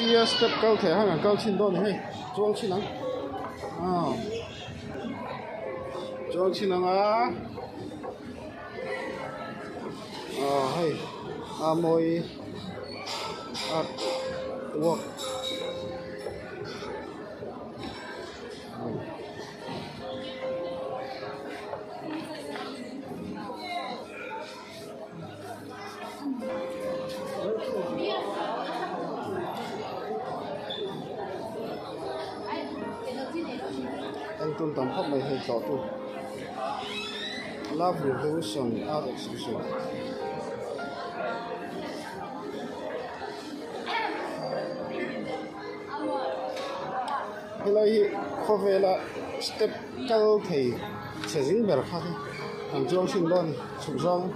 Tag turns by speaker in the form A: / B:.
A: Tia step kal thei ang an kal chhin dawn a ni hei chuang chhin ang aw chuang chhin ang a aw hei a mawi art work. Entun tam khawp mai hei tlawh tu love revolution art exhibition helai hi khawvela step kal thei chhe zing ber kha an chuang chhin dawn a ni chhuk zawng.